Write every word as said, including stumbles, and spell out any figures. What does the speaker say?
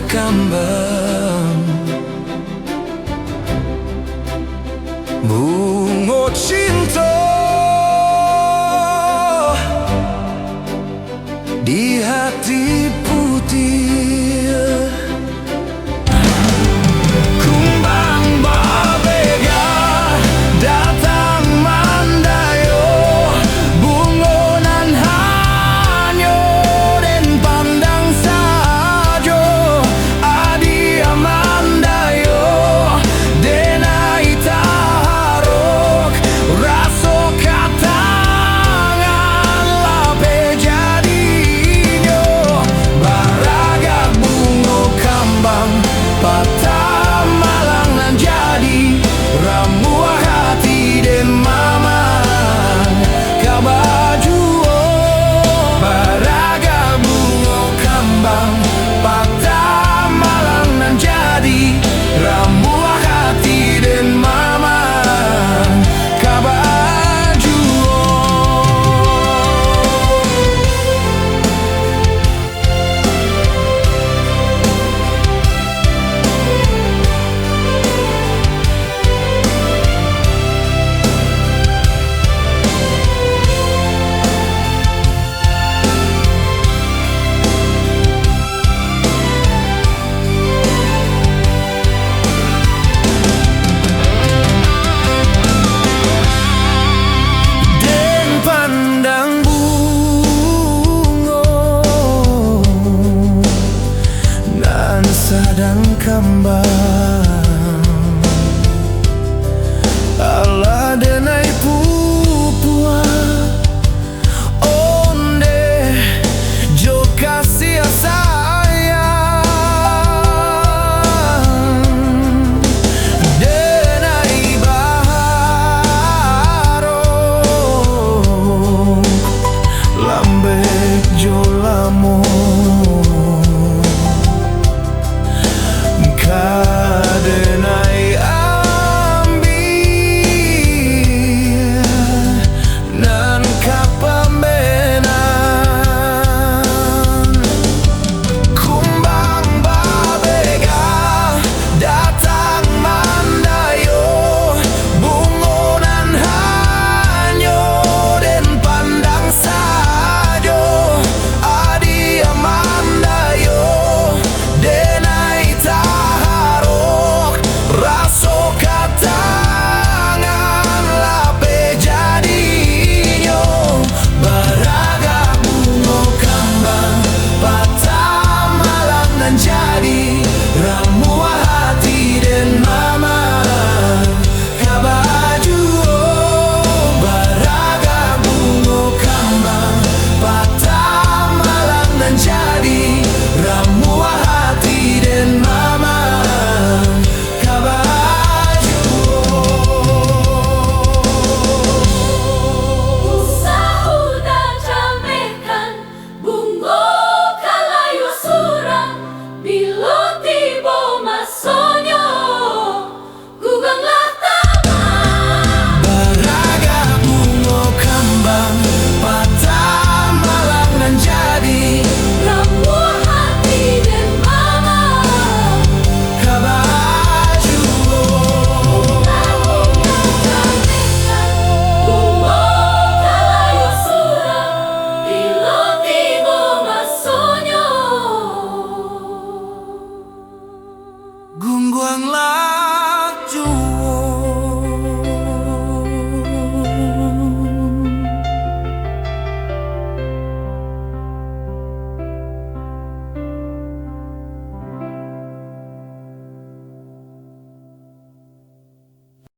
kambang, bungo cinto di hati putiah. Kumbang babega datang mandayo, bungo nan hanyo den pandang sajo, adia mandayo, denai taharok, raso katangan lapeh jadinyo, baragak bungo kambang, patah malang nan jadi, ramuah hati den mamang ka bajuo, baragak bungo kambang, patah malang nan jadi, ramuah hati den mamang ka bajuo. Den pandang bungo nan sadang kambang, alah denai pupuah ondeh jo kasiah sayang, denai baharok lambek jo lamo. Ka denai ambiak nan ka pamenang. Kumbang babega datang mandayo, bungo nan hanyo den pandang sajo, adia mandayo, denai taharok, raso katangan lapeh jadinyo, baragak bungo kambang, patah malang nan jadi, ramuah hati den mamang ka bajuo, baragak bungo kambang, patah malang nan jadi, ramuah hati den mamang ka bajuo. Usah udah camehkan, bungo ka layua surang, bilo tibo masonyo, guguang lah tabang. Baragak bungo kambang, patah malang nan jadi, ramuah hati den mamang ka bajuo. Bungo ka layua surang, bilo tibo masonyo, guguang lah